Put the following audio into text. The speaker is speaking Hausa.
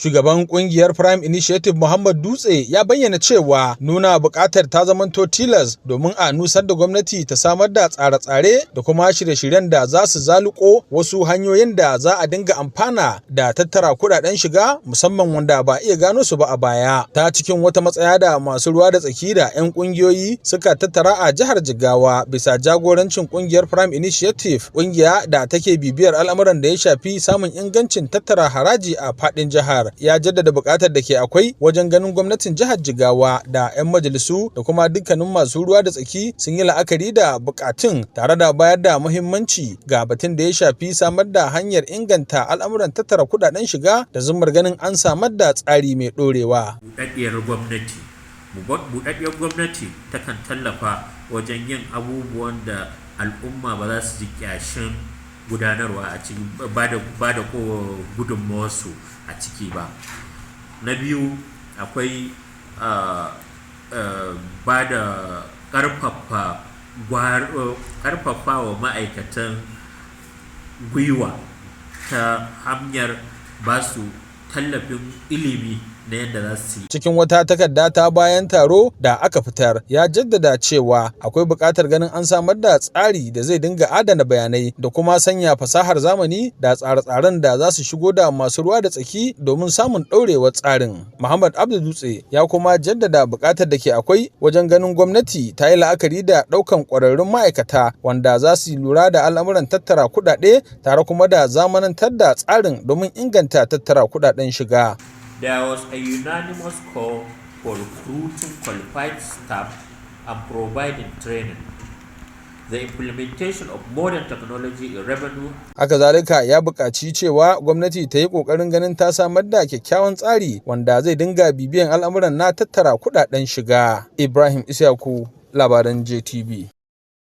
Shugaban kungiyar Prime Initiative, Muhammad Dutse, ya bayyana cewa nuna buƙatar ta zamanto tilas domin a nusar da gwamnati ta samar da tsare-tsare da kuma shirye-shiryen da za su zaluko wasu hanyoyin da za a dinga amfana da tattara kuɗaɗen shiga, musamman wanda ba iya gano su ba a baya. Ta cikin wata matsaya da masu ruwa da tsaki da 'yan kungiyoyi suka tattara a jihar Jigawa bisa jagorancin kungiyar Prime Initiative, kungiya da take bibiyar al'amuran da ya shafi samun ingancin tattara haraji a faɗin jihar, ya jaddada buƙatar da ke akwai wajen ganin gwamnatin jihar Jigawa da 'yan majalisu da kuma dukkanin masu ruwa da tsaki sun yi la'akari da buƙatun, tare da bayar da muhimmanci ga batun da ya shafi samar da hanyar inganta al'amuran tattara kuɗaɗen shiga da zumar ganin an samar da tsari mai ɗorewa. Buɗaɗɗiyar gwamnati. Buɗaɗɗiyar gwamnati takan tallafa wajen yin abubuwan da al'umma ba za su ji ƙyashin gudanarwa a cikin ba da gudunmawarsu a ciki ba. Na biyu, akwai ba da ƙarfafa wa ma'aikatan gwiwa ta hanyar ba su tallafin ilimi na yadda za su yi. Cikin wata takarda ta bayan taro da aka fitar, ya jaddada cewa akwai buƙatar ganin an samar da tsari da zai dinga adana bayanai da kuma sanya fasahar zamani da tsare-tsaren da za su shigo da masu ruwa da tsaki domin samun ɗorewar tsarin. Muhammad Abdu Dutse ya kuma jaddada buƙatar da ke akwai wajen ganin gwamnati ta yi la'akari da ɗaukan ƙwararrun ma'aikata wanda za su lura da al'amuran tattara kuɗaɗe, tare kuma da zamanantar da tsarin domin inganta tattara kuɗaɗen shiga. There was a unanimous call for recruiting qualified staff and providing training. The implementation of modern technology in revenue. Haka zalika, ya buƙaci cewa gwamnati ta yi ƙoƙarin ganin ta samar da kyakkyawan tsari wanda zai dinga bibiyan al'amuran na tattara kuɗaɗen shiga. Ibrahim Isyaku, labaran JTV.